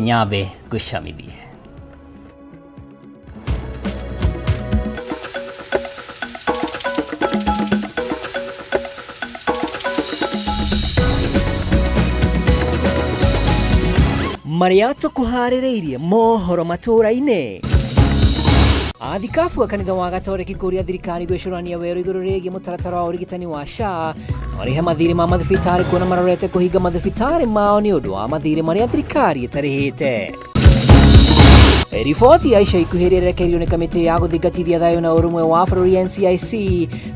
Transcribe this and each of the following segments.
Nyambe ngũcamithie. Marĩa tũkũharĩrĩirie mohoro matũũra-inĩ. Athikabu a kanitha wa Gatoreki kũria thirikari gwĩcũrania werũ igũrũ rĩgiĩ mũtaratara wa ũrigitani wa SHA na marĩhe mathirĩ ma mathibitarĩ kuona marorete kũhinga mathibitarĩ mao nĩ ũndũ wa mathirĩ marĩa thirikari ĩtarĩhĩte. Riboti ya ica ikuhĩ ĩrĩa ĩrekereirio nĩ kamĩtĩ ya gũthingatithia thayũ na ũrũmwe wa bũrũri NCIC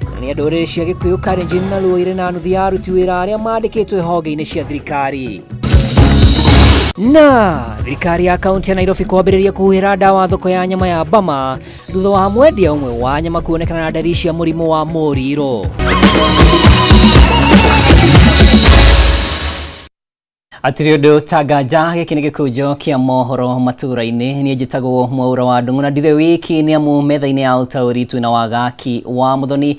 kuonania ndũrĩrĩ cia Gĩkũyũ, Kalenjin na Luo irĩ na nuthu ya aruti wĩra arĩa mandĩkĩtwo honge-inĩ cia thirikari. Na thirikari ya kaunti ya Nairobi kwambĩrĩria kũhuhĩra ndawa thoko ya nyama ya Bama thutha wa mwendia ũmwe wa nyama kuonekana na ndariri cia mũrimũ wa mũrirũ. Atĩrĩ ũndũ ta nganja, gĩkĩ nĩ gĩkũnjo kĩa mohoro matũũra-inĩ. Niĩ njĩtagwo Mwaura wa Ndung'u na ndirĩ wiki nĩ amu metha-inĩ ya ũtaũri twĩna Wagaki wa Mũthoni.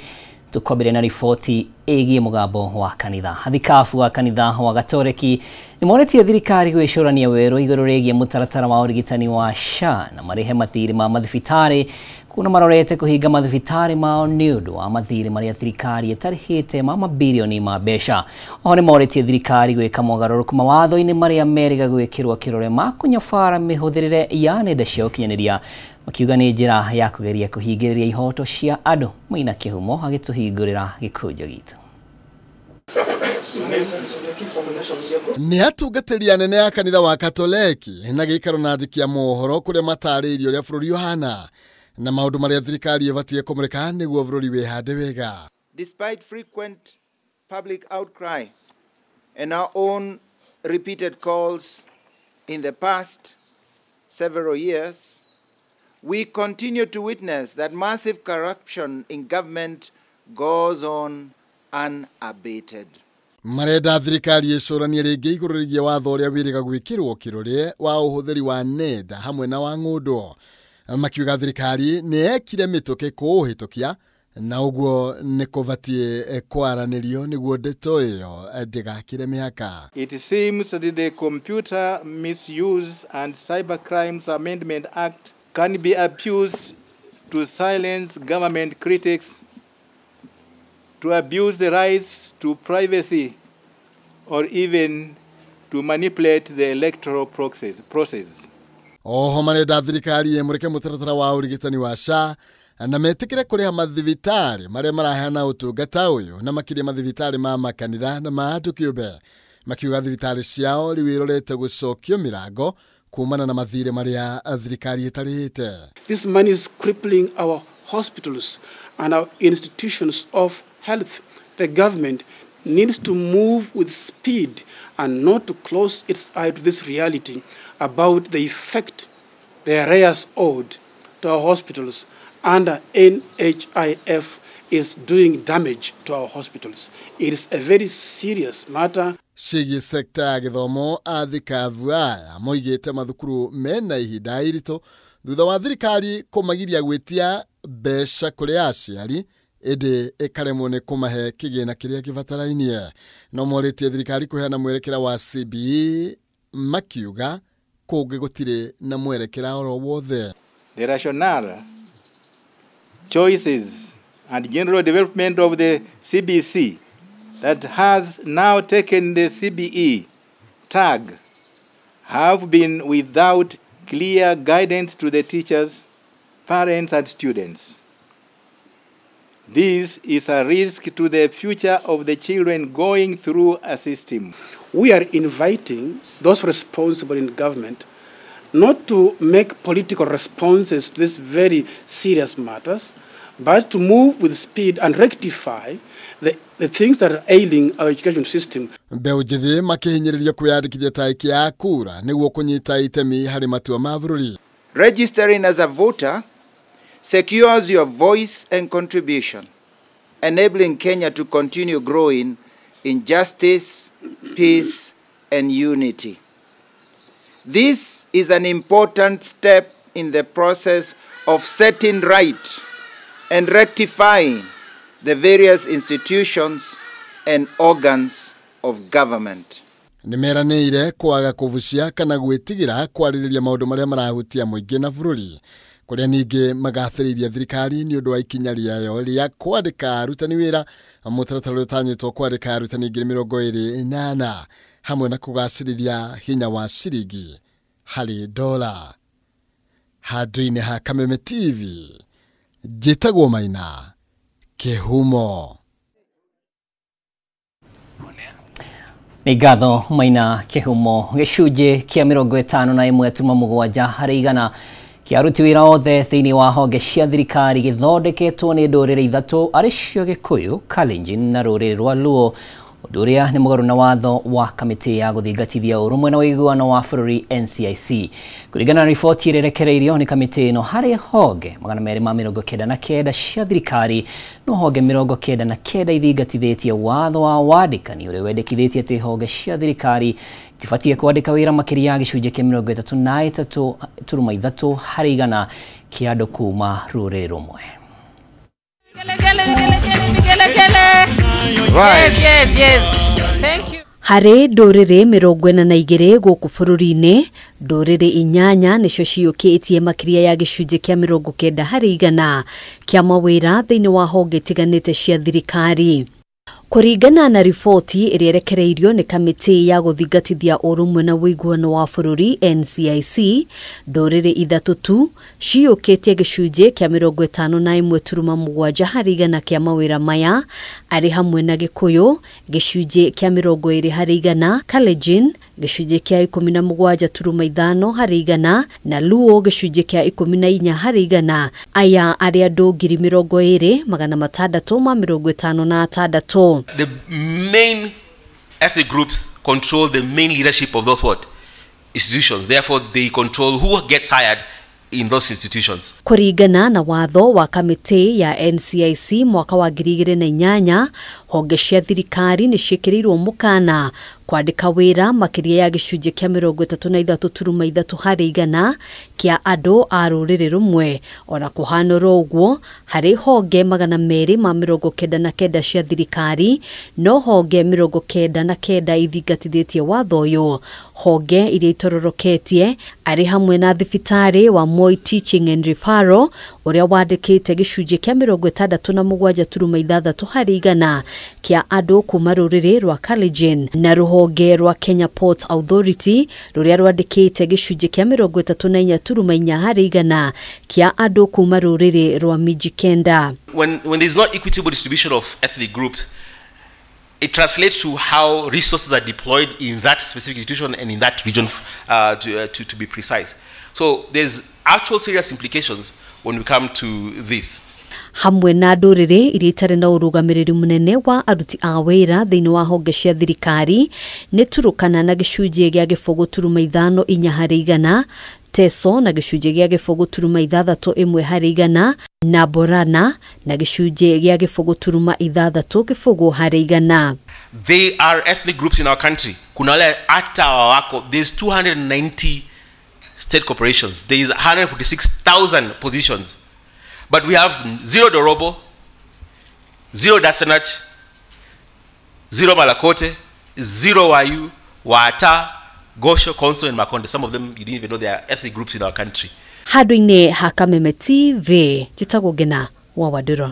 Tũkwambĩrĩria na riboti ĩgiĩ mũgambo wa kanitha. Athikabu wa kanitha wa Gatoreki nĩ monetie thirikari gwĩcũrania werũ igũrũ rĩgiĩ mũtaratara wa ũrigitani wa SHA na marĩhe mathirĩ ma mathibitarĩ kuona marorete kũhinga mathibitarĩ mao nĩ ũndũ wa mathirĩ marĩa thirikari ĩtarĩhĩte ma mabirioni ma mbeca. Oho nĩ morĩtie thirikari gwĩka mogarũrũku mawatho-inĩ marĩa merĩga gwĩkĩrwo kĩrore ma kũnyabara mĩhũthĩrĩre ya nenda cia ũkinyanĩria, makiuga nĩ njĩra ya kũgeria kũhingĩrĩria ihoto cia andũ. Maina Kĩhumo agĩtũhingũrĩra gĩkũnjo gitũ. Nĩ atungatĩri anene a kanitha wa Katoleki na gĩikaro na andĩki a mohoro kũrĩa matarĩirie ũrĩa bũrũri ũhana na maũndũ marĩa thirikari ĩbatiĩ kũmũrĩka nĩguo bũrũri wĩhande wega. Despite frequent public outcry and our own repeated calls in the past several years, we continue to witness that massive corruption in government goes on unabated. Marenda thirikari ĩcũranie rĩngĩ igũrũ rĩgiĩ watho ũrĩa wĩrĩga gwĩkĩrwo kĩrore wa ũhũthĩri wa nenda hamwe na wa ng'ũndũ. Makiuga thirikari nĩ yekire mĩtũkĩ kũũhĩtũkia na ũguo nĩ kũbatiĩ kwaranĩrio nĩguo ndeto ĩyo ndĩgakĩre mĩhaka. It seems that the Computer Misuse and Cybercrimes Amendment Act can be abused to silence government critics, to abuse the rights to privacy, or even to manipulate the electoral process. Oho marenda thirikari ĩmũrĩke mũtaratara wa ũrigitani wa SHA na metĩkĩre kũrĩha mathibitarĩ marĩa maraheana ũtungata ũyũ na makĩria mathibitarĩ ma makanitha na ma andũ kĩũmbe. Makiuga thibitarĩ ciao rĩu irorete gũcokio mĩrango kumana na mathirĩ marĩa thirikari ĩtarĩhĩte. This money is crippling our hospitals and our institutions of health. The government needs to move with speed and not to close its eye to this reality about the effect the arrears owed to our hospitals under NHIF is doing damage to our hospitals. It is a very serious matter. Ciĩgiĩ sekta ya gĩthomo, athikabu aya moigĩte mathukuru mena ihinda iritũ thutha wa thirikari kũmagiria gwĩtia mbeca kũrĩ aciari ĩndĩ ĩkaremwo nĩ kũmahe kĩgĩna kĩrĩa kĩbatarainie. No morĩtie thirikari kũheana mwerekera wa CBE makiuga kũngĩ gũtirĩ na mwerekera oro wothe. The rationale, choices and general development of the CBC that has now taken the CBE tag have been without clear guidance to the teachers, parents and students. This is a risk to the future of the children going through a system. We are inviting those responsible in government not to make political responses to these very serious matters, but to move with speed and rectify the things that are ailing our education system. Mbeũ njĩthĩ makĩhinyĩrĩrio kwĩyandĩkithia ta aikia a kura nĩguo kũnyita itemi harĩ matua ma bũrũri. Registering as a voter secures your voice and contribution, enabling Kenya to continue growing in justice, peace, and unity. This is an important step in the process of setting right and rectifying the various institutions and organs of government. Nĩmeranĩire kwaga kũbucia kana gwĩtigĩra kwarĩrĩria maũndũ marĩa marahutia mũingĩ na bũrũri kũrĩa ningĩ magathĩrĩirie thirikari nĩ ũndũ wa ikinya rĩayo rĩa kwandĩka arutani wĩra mũtaratara ũrĩa ũtanyĩtwo kwandĩka arutani 24,000 hamwe na kũgacĩrithia hinya wa ciringi harĩ dola. Handũ-inĩ ha Kameme TV njĩtagwo Maina Kĩhumo. Nĩ ngatho Maina Kĩhumo. Gĩcunjĩ kĩa 51.7 harĩ igana kĩa aruti wĩra othe thĩinĩ wa honge cia thirikari gĩthondeketwo nĩ ndũrĩrĩ ithatũ arĩ cio Gĩkũyũ, Kalenjin na rũrĩrĩ rwa Luo, ũndũ ũrĩa nĩ mũgarũ na watho wa kamĩtĩ ya gũthingatithia ũrũmwe na ũiguano wa bũrũri NCIC. Kũringana na riboti ĩrĩa ĩrekereirio nĩ kamĩtĩ ĩno, harĩ honge 299 cia thirikari no honge 99 ithingatithĩtie watho wa wandĩkani ũrĩa wendekithĩtie atĩ honge cia thirikari itibatiĩ kwandĩka wĩra makĩria ya gĩcunjĩ kĩa 33.3 harĩ igana kĩa andũ kuma rũrĩrĩ rũmwe. Right. Yes, yes, thank you. Harĩ ndũrĩrĩ 42 gũkũ bũrũri-inĩ, ndũrĩrĩ 8 nĩcio ciyũkĩtie makĩria ya gĩcunjĩ kĩa 90 harĩ igana kĩa mawĩra thĩinĩ wa honge itiganĩte cia thirikari. Kũringana na riboti ĩrĩa ĩrekereirio nĩ kamĩtĩ ya gũthingatithia ũrũmwe na ũiguano wa bũrũri NCIC, ndũrĩrĩ ithatũ tu ciyũkĩtie gĩcunjĩ kĩa 51.7 harĩ igana kĩa mawĩra maya, arĩ hamwe na Gĩkũyũ gĩcunjĩ kĩa 20 harĩ igana, Kalenjin gĩcunjĩ kĩa 17.5 harĩ igana na Luo gĩcunjĩ kĩa 14 harĩ igana. Aya arĩ andũ 20,656. The main ethnic groups control the main leadership of those what? Institutions. Therefore, they control who gets hired in those institutions. Kũringana na watho wa kamĩtĩ ya NCIC mwaka wa 2008, honge cia thirikari nĩ ciĩkĩrĩirwo mũkana kwandĩka wĩra makĩria ya gĩcunjĩ kĩa 33.3 harĩ igana kĩa andũ a rũrĩrĩ rũmwe. Ona kũhanũrwo ũguo, harĩ honge 299 cia thirikari no honge 99 ithingatithĩtie watho ũyũ. Honge iria itororoketie arĩ hamwe na thibitarĩ wa Moi Teaching and Referral ũrĩa wandĩkĩte gĩcunjĩ kĩa 67.6 harĩ igana kĩa andũ kuma rũrĩrĩ rwa Kalenjin na rũhonge rwa Kenya Ports Authority rũrĩa rwandĩkĩte gĩcunjĩ kĩa 34.4 harĩ igana kĩa andũ kuma rũrĩrĩ rwa Mijikenda. When there's not equitable distribution of ethnic groups, it translates to how resources are deployed in that specific institution and in that region, to be precise. So there's actual serious implications when we come to this. Hamwe na ndũrĩrĩ iria itarĩ na ũrũgamĩrĩri mũnene wa aruti a wĩra thĩinĩ wa honge cia thirikari nĩ Turukana na gĩcunjĩ gĩa 0.54 harĩ igana, Teso na gĩcunjĩ gĩa 0.61 harĩ igana na Borana na gĩcunjĩ gĩa 0.60 harĩ igana. They are ethnic groups in our country. Kuna wale hata wako, there's 290 state corporations, there is 146,000 positions. But we have 0 Dorobo, 0 Dasanach, 0 Malakote, 0 Wayu, Wata, Gosho, Konso, and Makonde. Some of them, you didn't even know they are ethnic groups in our country. Handũ-inĩ ha Kameme TV, njĩtagwo Ngina wa Wandũrũ.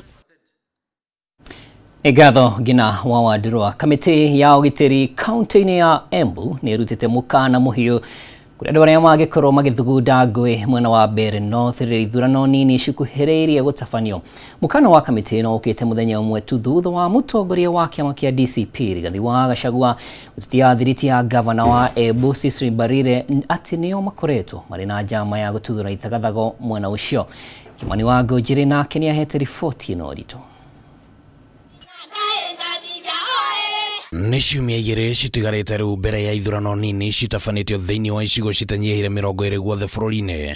Nĩ ngatho Ngina wa Wandũrũ. Kamĩtĩ ya ũgitĩri kaunti-inĩ ya Embu nĩ ĩrutĩte mũkana mũhiũ kũrĩ andũ arĩa mangĩkorwo magĩthugunda ngũĩ mwena wa Mbeere North rĩrĩa ithurano nini cikuhĩrĩirie gũtabanio. Mũkana wa kamĩtĩ ĩno ũkĩte mũthenya ũmwe tu thutha wa mũtongoria wa kĩama kĩa DCP Rigathi wa Gachagua gũtetia thiriti ya gavana wa Embu Cecily Mbarire atĩ nĩo makoretwo marĩ na njama ya gũtuthũra ithagathago mwena ũcio. Kimani wa Ngũnjĩrĩ nake nĩahete riboti ĩno nditũ. Nĩ ciumia igĩrĩ citigarĩte rĩu mbere ya ithurano nini citabanĩtio thĩinĩ wa icigo citanyihĩire 20 guothe bũrũri-inĩ.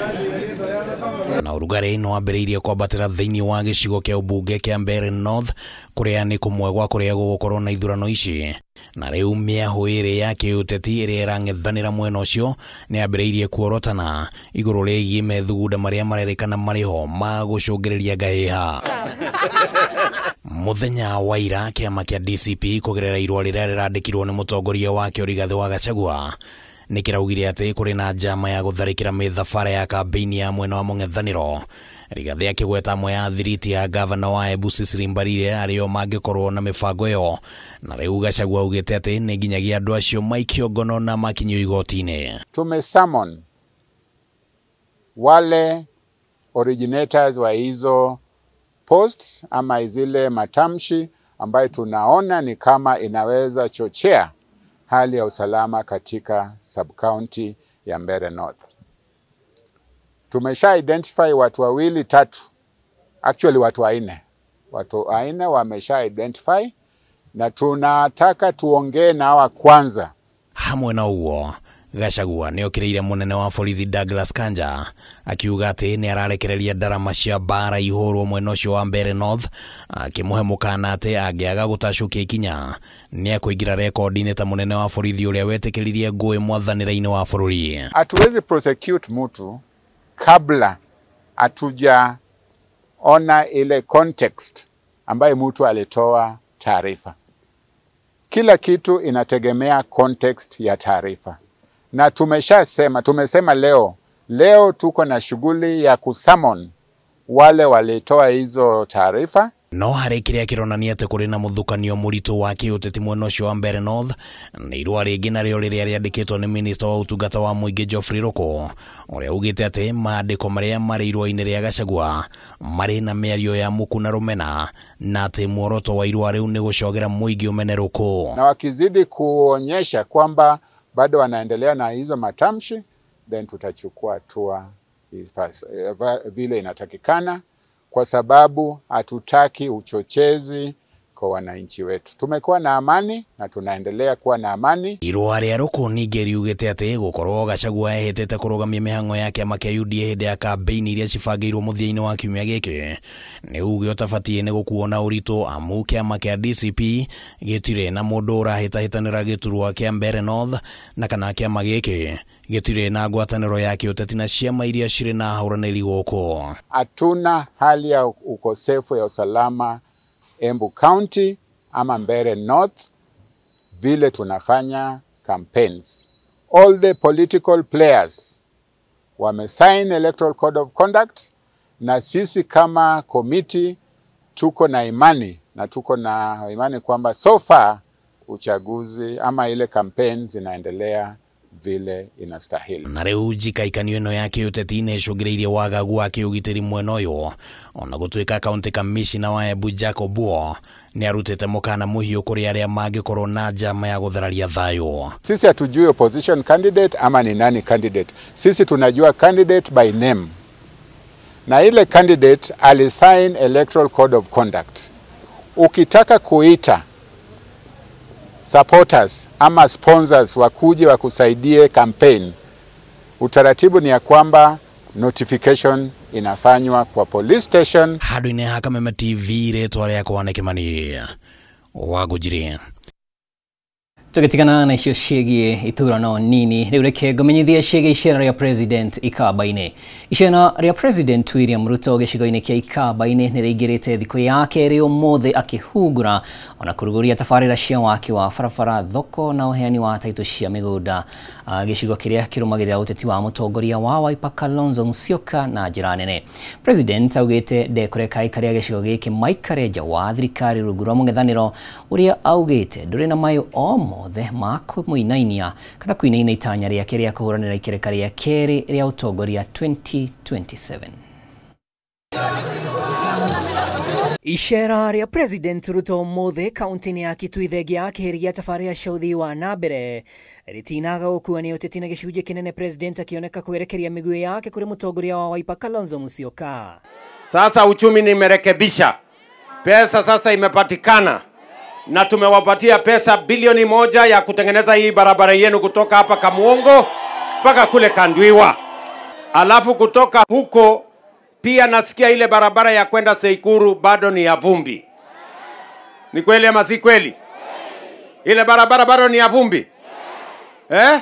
Na ũrugarĩ nĩ wambĩrĩirie kwambatĩra thĩinĩ wa gĩcigo kĩa ũmbunge kĩa Mbeere North kũrĩa nĩ kũmwe gwa kũrĩa gũgũkorwo na ithurano ici. Na rĩu mĩahũ ĩrĩ ya kĩũteti ĩrĩa ĩrang'ethanĩra mwena ũcio nĩ yambĩrĩirie kuorotana igũrũ rĩgiĩ methugunda marĩa marerĩkana marĩ ho ma gũcũngĩrĩria ngahĩha. Mũthenya wa ira kĩama kĩa DCP kũgerera irũa rĩrĩa rĩrandĩkirwo nĩ mũtongoria wakĩo Rigathĩ wa Gachagua nĩ kĩraugire atĩ kũrĩ na njama ya gũtharĩkĩra mĩthabara ya kambĩini ya mwena wa mũng'ethanĩro. Rigathĩ akĩgweta amwe ya thiriti ya gavana wa Embu Cecily Mbarire arĩo mangĩkorwo na mĩbango ĩyo. Na rĩu Gachagua augĩte atĩ nĩ nginyagia andũ acio maikio ngono na makinyio igoti-inĩ. Tumesummon wale originators wa hizo posts ama zile matamshi ambayo tunaona ni kama inaweza chochea hali ya usalama katika sub-county ya Mbeere North. Tumesha identify watu wawili tatu, actually watu wanne. Watu wanne wamesha identify na tunataka tuongee na hawa kwanza. Hamwe na uo Gachagua nĩ okĩrĩire mũnene wa borithi Douglas Kanja akiuga atĩ nĩ ararekereria ndarama cia mbara ihũrwo mwena ũcio wa Mbeere North, akĩmũhe mũkana atĩ angĩaga gũtacũkia ikinya nĩ ekũingĩra rekondi-inĩ ta mũnene wa borithi ũrĩa wetĩkĩririe ngũĩ mwathanĩre-inĩ wa bũrũri. Hatuwezi prosecute mtu kabla hatujaona ile context ambayo mtu alitoa taarifa. Kila kitu inategemea context ya taarifa. Na tumesema leo tuko na shughuli ya kusummon wale walitoa hizo taarifa. No harĩ kĩrĩa kĩronania atĩ kũrĩ na mũthukanio mũritũ wa kĩũteti mwena ũcio wa Mbeere North nĩ irũa rĩngĩ narĩo rĩrĩa rĩandĩkĩtwo nĩ minista wa ũtungata wa mũingĩ Geoffrey Ruku ũrĩa ugĩte atĩ maandĩko marĩa marĩ irũa-inĩ rĩa Gachagua marĩ na mĩario ya muku na rũmena na atĩ muoroto wa irũa rĩu nĩ gũcogera mũingĩ ũmene Ruku. Na wakizidi kuonyesha kwamba bado wanaendelea na hizo matamshi, then tutachukua hatua vile inatakikana, kwa sababu hatutaki uchochezi kwa wananchi wetu. Tumekuwa na amani na tunaendelea kuwa na amani. Irũa rĩa Ruku ningĩ riugĩte atĩ gũkorwo Gachagua ehĩtĩte kũrũgamia mĩhang'o ya kĩama kĩa UDA hĩndĩ ya kambĩini iria cibangĩirwo mũthia-inĩ wa kiumia gĩkĩ nĩ uge ũtabatiĩ nĩ gũkuo na ũritũ, amu kĩama kĩa DCP gĩtirĩ na mũndũ ũrahĩtahĩtanĩra gĩturwa kĩa Mbeere North na kana kĩama gĩkĩ gĩtirĩ na ngwatanĩro ya kĩũteti na ciama iria cirĩ na ahũranĩri gũkũ. Hatuna hali ya ukosefu ya usalama Embu County ama Mbeere North vile tunafanya campaigns. All the political players wamesign Electoral Code of Conduct, na sisi kama committee tuko na imani na tuko na imani kwamba so far uchaguzi ama ile campaigns zinaendelea vile inastahili. Na rĩu njikaikanio ĩno ya kĩũteti nĩ ĩcũngĩrĩirie wagagu wa kĩũgitĩri mwena ũyũ, ona gũtuĩka county commissioner wa Embu Jacob Obuo nĩ arutĩte mũkana mũhiũ kũrĩ arĩa mangĩkorwo na njama ya gũthararia thayũ. Sisi hatujui opposition candidate ama ni nani candidate. Sisi tunajua candidate by name. Na ile candidate alisign Electoral Code of Conduct. Ukitaka kuita supporters ama sponsors wakuje wakusaidie campaign, utaratibu ni ya kwamba notification inafanywa kwa police station. Handũ-inĩ ha Kameme TV rĩtwa rĩakwa nĩ Kĩmani wa Ngũnjiri. Tũgĩtigana na icio ciĩgiĩ ithurano nini, rĩu reke ngũmenyithie ciĩgiĩ icera rĩa President Ikamba-inĩ. Icera rĩa President William Ruto gĩcigo-inĩ kĩa Ikamba-inĩ nĩ rĩingĩrĩte thikũ ya kerĩ ũmũthĩ akĩhungura ona kũrugũria tabarĩra cia waki wa barabara, thoko na ũheani wa taitũ cia mĩgũnda gĩcigo kĩrĩa kĩrũmagĩrĩra ũteti wa mũtongoria wa Wiper Kalonzo Musyoka na njĩra nene. President augĩte ndekũreka aikari a gĩcigo gĩkĩ maikare nja wa thirikari rungu rwa mũng'ethanĩro ũrĩa augĩte ndũrĩ na mayũ o mothe ma kũmũinainia kana kũinaina itanya rĩake rĩa kũhũranĩra ikereka rĩa kerĩ rĩa ũtongoria 2027. Icera rĩa President Ruto ũmũthĩ kaunti-inĩ ya Kitui thengia akĩhĩrĩria tabarĩra cia ũthii wa na mbere rĩtinaga gũkua nĩ ũteti na gĩcunjĩ kĩnene President akĩoneka kwerekeria mĩguĩ yake kũrĩ mũtongoria wa Wiper Kalonzo Musyoka. Sasa uchumi nimerekebisha, pesa sasa imepatikana na tumewapatia pesa bilioni 1 ya kutengeneza hii barabara yenu kutoka hapa Kamuongo mpaka kule Kandwiwa. Alafu kutoka huko pia nasikia ile barabara ya kwenda Seikuru bado ni ya vumbi. Ni kweli ama si kweli? Ile barabara bado ni ya vumbi? Eh?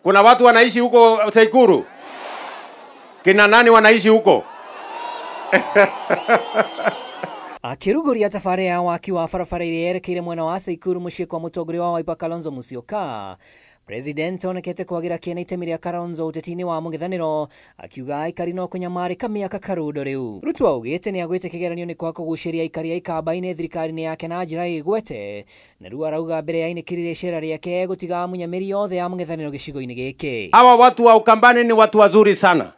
Kuna watu wanaishi huko Seikuru? Kina nani wanaishi huko? Akiruguria tabarĩra ya waki wa barabara ĩrĩa yerekeire mwena wa Tseikuru mũciĩ kwa mũtongoria wa Wiper Kalonzo Musyoka. President onekete kwagira kĩene itemi rĩa Kalonzo ũteti-inĩ wa mũng'ethanĩro, akiuga aikari no kũnyamarĩka mĩaka karundo rĩu. Ruto augĩte nĩagwĩte kĩgeranio nĩ kwaga kũgucĩria aikari a ikamba-inĩ thirikari-inĩ yake na njĩra ĩgwete, na rĩu arauga mbere ya ainĩkĩrire icera rĩake gũtiga mũnyamĩri yothe ya mũng'ethanĩro gĩcigo-inĩ gĩkĩ. Hawa watu wa Ukambani ni watu wazuri sana.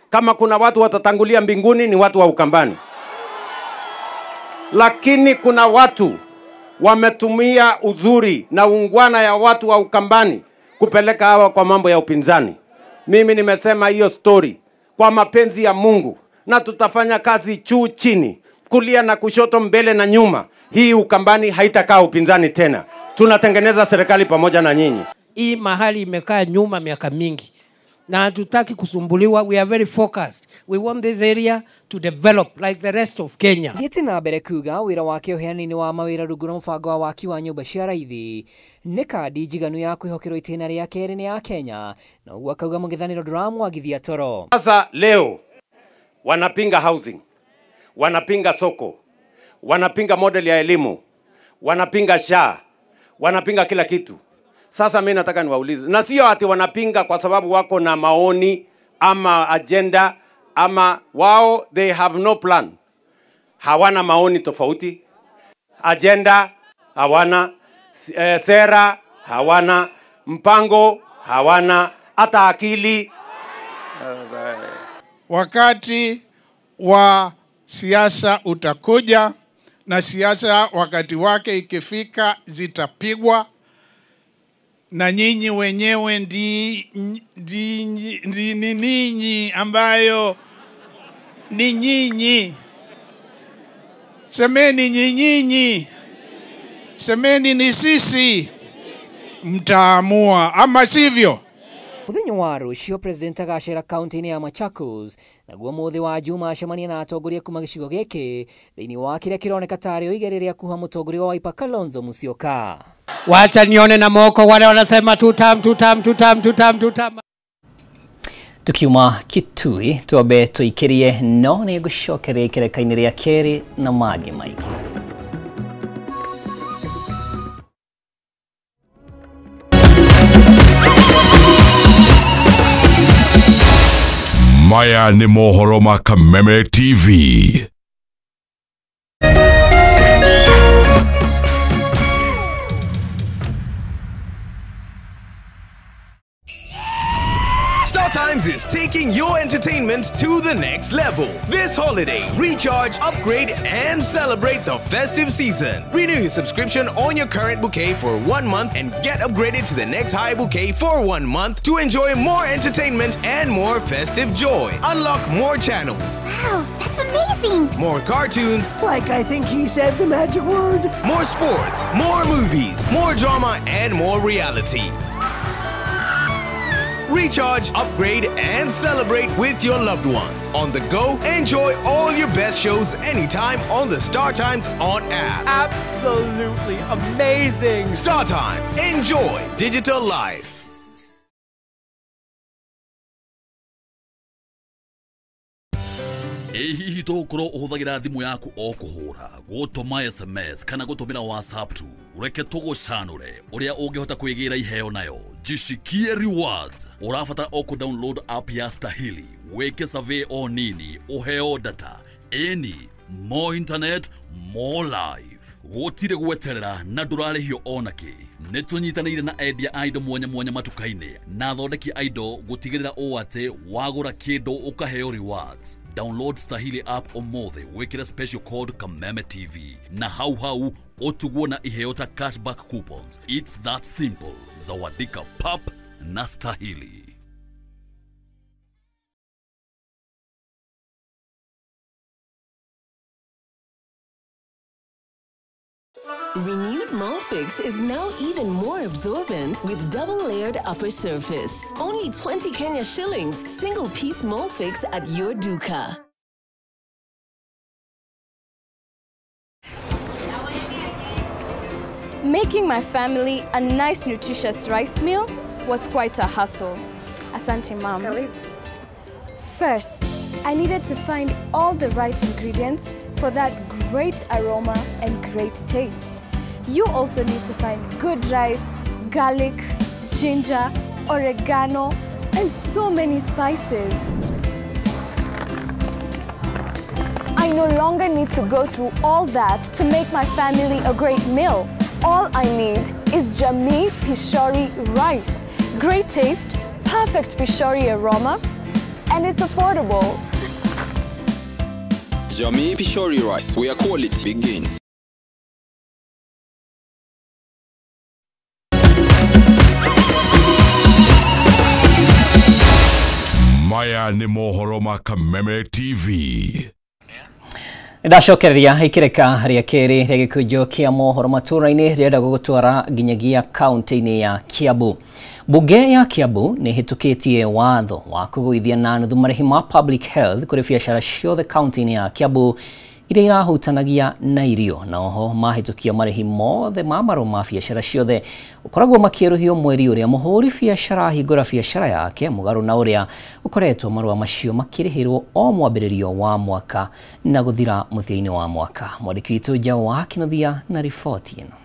Kama kuna watu watatangulia mbinguni ni watu wa Ukambani. Lakini kuna watu wametumia uzuri na ungwana ya watu wa Ukambani kupeleka hawa kwa mambo ya upinzani. Mimi nimesema hiyo story kwa mapenzi ya Mungu, na tutafanya kazi juu chini, kulia na kushoto, mbele na nyuma. Hii Ukambani haitakaa upinzani tena. Tunatengeneza serikali pamoja na nyinyi. Hii mahali imekaa nyuma miaka mingi na hatutaki kusumbuliwa. We are very focused. We want this area to develop like the rest of Kenya. Thiĩte na mbere kuga wĩra wake ũheani-inĩ wa mawĩra rungu rwa mũbango wa waki wa nyũmba cia raithi nĩ kandi njiganu ya kwĩhokerwo itĩna rĩa kerĩ nĩ ya Kenya, na ũguo akauga mũng'ethanĩro ndũramwagithia toro. Sasa leo wanapinga housing, wanapinga soko, wanapinga model ya elimu, wanapinga SHA, wanapinga kila kitu. Sasa mimi nataka niwaulize, na sio ati wanapinga kwa sababu wako na maoni ama agenda ama wao, they have no plan. Hawana maoni tofauti, agenda hawana, sera hawana, mpango hawana, hata akili. Wakati wa siasa utakuja, na siasa wakati wake ikifika zitapigwa, na nyinyi wenyewe ndi ninyi ambayo ni nyinyi. Semeni nyinyi, semeni ni sisi, mtaamua ama sivyo? Muthenya wa rũciũ President agacera kaunti-inĩ ya Machakos, naguo mũthĩ wa Juma acemania na atongoria kuma gĩcigo gĩkĩ thĩinĩ wa kĩrĩa kĩroneka tarĩ igeri rĩa kuha mũtongoria wa Wiper Kalonzo Musyoka. Wacha nione na moko wale wanasema tutam tutam tutam tutam tutam. Tukiuma Kitui twambe tũikĩrie no nĩ ngũcokeria ikereka-inĩ rĩa kerĩ na mangĩ maingĩ. Maya ni mohoro ma Kameme TV. StarTimes is taking your entertainment to the next level. This holiday, recharge, upgrade, and celebrate the festive season. Renew your subscription on your current bouquet for 1 month and get upgraded to the next high bouquet for 1 month to enjoy more entertainment and more festive joy. Unlock more channels. Wow, that's amazing! More cartoons. Like I think he said the magic word. More sports, more movies, more drama, and more reality. Recharge, upgrade, and celebrate with your loved ones. On the go, enjoy all your best shows anytime on the StarTimes On app. Absolutely amazing! StarTimes, enjoy digital life. Ĩ hihi tũgũkorwo ũhũthagĩra thimũ yaku o kũhũra, gũtũma SMS kana gũtũmĩra WhatsApp tu? Reke tũgũcanũre ũrĩa ũngĩhota kwĩgĩra iheo nayo. Jishikie rewards. Ũrabatara o kũ-download app ya Stahili, wĩke survey o nini, ũheo data. Ĩni, more internet, more life. Gũtirĩ gweterera na ndũrarĩhio onakĩ. Nĩ tũnyitanĩire na endia a indo mwanya mwanya matuka-inĩ na athondeki a indo gũtigĩrĩra ũũ atĩ wagũra kĩndũ ũkaheo rewards. Download Stahili app ũmũthĩ wĩkĩre special code Kameme TV na hau hau ũtugwo na iheo ta cashback coupons. It's that simple. Zawadika pap na Stahili. Renewed Comfort Molfix is now even more absorbent with double-layered upper surface. Only 20 Kenya shillings, single-piece Molfix at your duka. Making my family a nice nutritious rice meal was quite a hustle. Asante, Mom. First, I needed to find all the right ingredients for that great aroma and great taste. You also need to find good rice, garlic, ginger, oregano, and so many spices. I no longer need to go through all that to make my family a great meal. All I need is Jamii Pishori rice. Great taste, perfect Pishori aroma, and it's affordable. Jamii Pishori rice, where quality begins. Maya ni mohoro ma Kameme TV. Ndacokereria ikireka rĩa kerĩ rĩa gĩkũnjo kĩa mohoro matũra-inĩ rĩrenda gũgũtwara nginyagia kaunti-inĩ ya Kiambu. Bunge ya Kiambu nĩ ĩhĩtũkĩtie watho wa kũgũithia na nuthu marĩhi ma public health kũrĩ biacara ciothe kaunti-inĩ ya Kiambu iria irahutanagia na irio, na oho mahĩtũkia marĩhi mothe ma marũa ma biacara ciothe ũkoragwo makĩerũhio mweri ũrĩa mũhũri biacara ahingũra biacara yake, mũgarũ na ũrĩa ũkoretwo marũa macio makĩrĩhĩrwo o mwambĩrĩrio wa mwaka na gũthira mũthia-inĩ wa mwaka. Mwandĩki witũ Njaũ wa Kĩnuthia na riboti ĩno.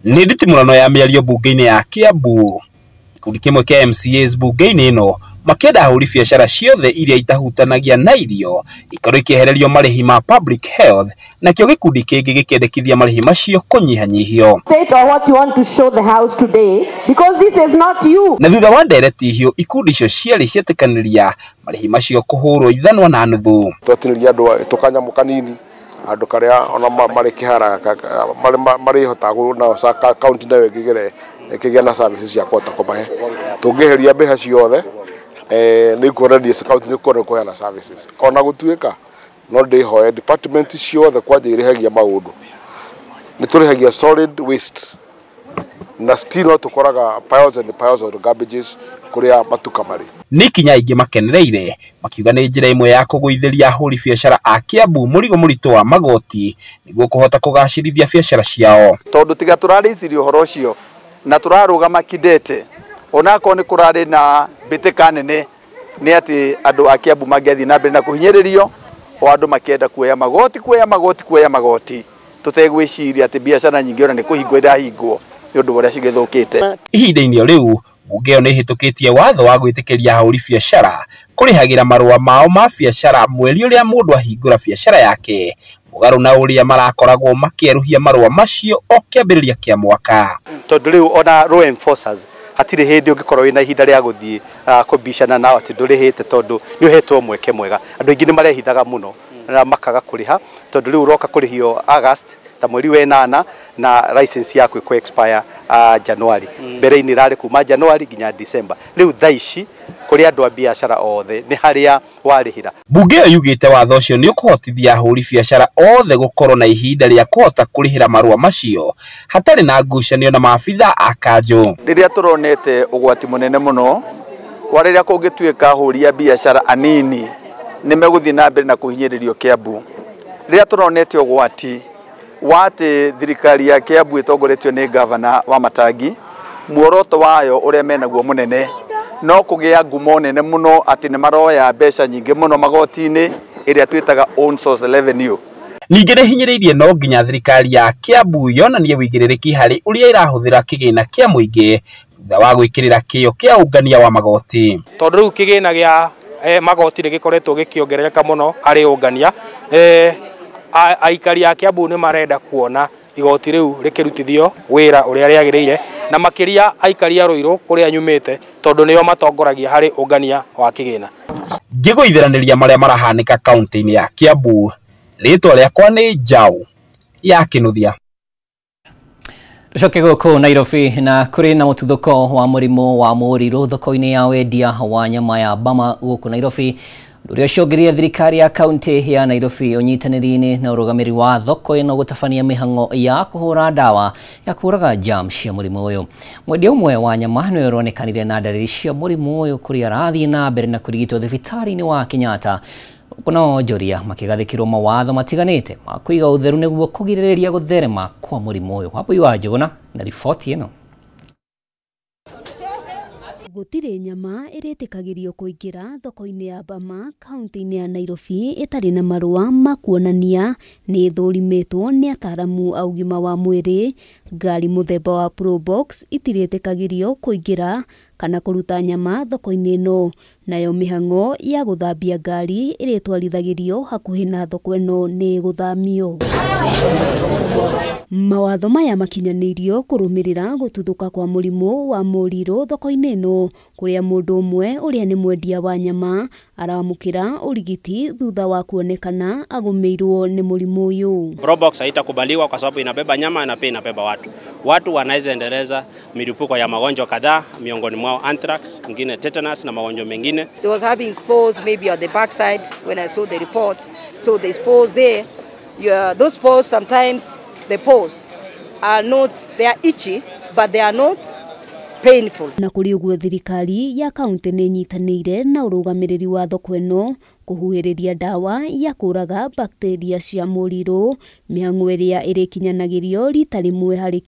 Nĩ nditimũrano ya mĩario bunge-inĩ ya Kiambu. Gĩkundi kĩmwe kĩa MCAs bunge-inĩ ĩno makĩenda ahũri biacara ciothe iria itahutanagia na irio ikorwo ikĩehererio marĩhi ma public health, nakĩo gĩkundi kĩngĩ gĩkĩendekithia marĩhi macio kũnyihanyihio. Na thutha wa ndereti hiũ, ikundi icio cierĩ cietĩkanĩria marĩhi macio kũhũrwo ithanwa na nuthu. Twatinĩria andũ tũkanyamũ kanini andũ karĩa ona marĩ kĩhara marĩhotaga na kaunti nayo ĩngĩgere ĩkĩgĩa na services cia kũhota kũmahe. Tũngĩeheria mbeca ciothe nĩ kuonania kaunti nĩ kuona kũheana services. Ona gũtuĩka no ndĩhoe department ciothe kwanja irĩhagia maũndũ, nĩ tũrĩhagia solid waste na still no tũkoraga piles and piles of garbages kũrĩa matuka marĩ. Nĩ ikinya aingĩ makenereire makiuga nĩ njĩra ĩmwe ya kũgũithĩria ahũri biacara a Kiambu mũrigo mũritũ wa magoti nĩguo kũhota kũgacĩrithia biacara ciao. Tondũ tiga tũrarĩcirie ũhoro ũcio na tũrarũgama kidete onakorwo nĩ kũrarĩ na mbĩtĩka nene nĩ atĩ andũ a Kiambu mangĩathiĩ na mbere na kũhinyĩrĩrio o andũ makĩenda kuoya magoti kuoya magoti kuoya magoti tũtegwĩciria atĩ biacara nyingĩ ona nĩ kũhingwo irahingwo nĩ ũndũ wa ũrĩa cigĩthũkĩte. Ihinda-inĩ o rĩu bunge ĩyo nĩ ĩhĩtũkĩtie watho wa gwĩtĩkĩria ahũri biacara kũrĩhagĩra marũa mao ma biacara mweri ũrĩa mũndũ ahingũra biacara yake, mũgarũ na ũrĩa marakoragwo makĩerũhia marũa macio o kĩambĩrĩria kĩa mwaka. Tondũ rĩu ona law enforcers hatirĩ hĩndĩ ũngĩkorwo wĩna ihinda rĩa gũthiĩ kũbicana nao atĩ ndũrĩhĩte tondũ nĩ ũhetwo mweke mwega. Andũ aingĩ nĩ marehithaga mũno na makaga kũrĩha tondũ rĩu ũroka kũrĩhio August ta mweri wa ĩnana na license yaku ĩkũ expire January. Mbere-inĩ ĩrarĩ kuma January nginya December. Rĩu thaa ici kũrĩ andũ a biacara othe nĩ harĩa warĩhĩra. Bunge ĩyo yugĩte watho ũcio nĩ ũkũhotithia ahũri biacara othe gũkorwo na ihinda rĩa kũhota kũrĩhĩra marũa macio hatarĩ na ngucanio na maabitha a kanjũ. Rĩrĩa tũronete ũgwati mũnene mũno wa rĩrĩa kũngĩtuĩka ahũri a biacara anini nĩ megũthiĩ na mbere na kũhinyĩrĩrio Kiambu. Rĩrĩa tũronete ũgwati wa atĩ thirikari ya Kiambu ĩtongoretio nĩ gavana wa Matangi, muoroto wayo ũrĩa menaguo mũnene no kũgĩa ngumo nene mũno atĩ nĩ maroya mbeca nyingĩ mũno magoti-inĩ ĩrĩa twĩtaga own source revenue. Ningĩ nĩ hinyĩrĩirie no nginya thirikari ya Kiambu yonanie wĩigĩrĩrĩki harĩ ũrĩa ĩrahũthĩra kĩgĩna kĩa mũingĩ thutha wa gwĩkĩrĩra kĩyo kĩa ũngania wa magoti. Tondũ rĩu kĩgĩna gĩa magoti nĩ gĩkoretwo gĩkĩongerereka mũno harĩ ũngania, aikari a Kiambu nĩ marenda kuona igoti rĩu rĩkĩrutithio wĩra ũrĩa rĩagĩrĩire, na makĩria aikari a Ruiru kũrĩa nyumĩte tondũ nĩo matongoragia harĩ ũngania wa kĩgĩna. Ngĩgũithiranĩria marĩa marahanĩka kaunti-inĩ ya Kiambu, rĩtwa rĩakwa nĩ Njaũ ya Kĩnuthia. Tucoke gũkũ Nairobi na kũrĩ na mũtuthũko wa mũrimũ wa mũrirũ thoko-inĩ ya wendia wa nyama ya Bama gũkũ Nairobi, Ũrĩa ũcũngĩrĩria thirikari ya kaunti ya Nairobi ũnyitanĩri-inĩ na ũrũgamĩrĩri wa thoko ĩno gũtabania mĩhang'o ya kũhũra ndawa ya kũũraga germs cia mũrimũ ũyũ. Mwendia ũmwe wa nyama nĩwe ũronekanire na ndariri cia mũrimũ ũyũ kũrĩa arathiĩ na mbere na kũrigitwo thibitarĩ-inĩ wa Kenyatta, huku nao onjoria makĩgathĩkĩrwo mawatho matiganĩte ma kũiga ũtheru nĩguo kũgirĩrĩria gũtherema kwa mũrimũ ũyũ. Wambui wa Njũgũna na riboti ĩno. Gũtirĩ nyama ĩrĩtĩkagĩrio kũingĩra thoko-inĩ ya Bama kaunti-inĩ ya Nairobi ĩtarĩ na marũa ma kuonania nĩ ĩthũrimĩtwo nĩ ataaramu a ũgima wa mwĩrĩ. Ngari mũthemba wa Probox itirĩtĩkagĩrio kũingĩra kana kũruta nyama thoko-inĩ ĩno, nayo mĩhang'o ya gũthambia ngari ĩrĩtwarithagĩrio hakuhĩ na thoko ĩno nĩ ĩgũthamio. Mawatho maya makinyanĩirio kũrũmĩrĩra gũtuthũka kwa mũrimũ wa mũrirũ thoko-inĩ ĩno, kũrĩa mũndũ ũmwe ũrĩa nĩ mwendia wa nyama aramũkĩra ũrigiti thutha wa kuonekana agũmĩirwo nĩ mũrimũ ũyũ. Probox haitakubaliwa kwa sababu inabeba nyama na pia inabeba watu. Watu wanaweza endeleza milipuko ya magonjwa kadhaa, miongoni mwao anthrax, ingine tetanus na magonjwa mengine. They was having spores maybe on the backside when I saw the report. So the spores there, yeah, those spores sometimes the pores are not, they are itchy, but they are not painful. Na kũrĩ ũguo thirikari ya kaunti nĩ ĩnyitanĩire na ũrũgamĩrĩri wa thoko ĩno kũhuhĩrĩria ndawa ya kũraga bakteria cia mũrirũ, mĩhang'o ĩrĩa ĩrĩkinyanagĩrio rita rĩmwe harĩ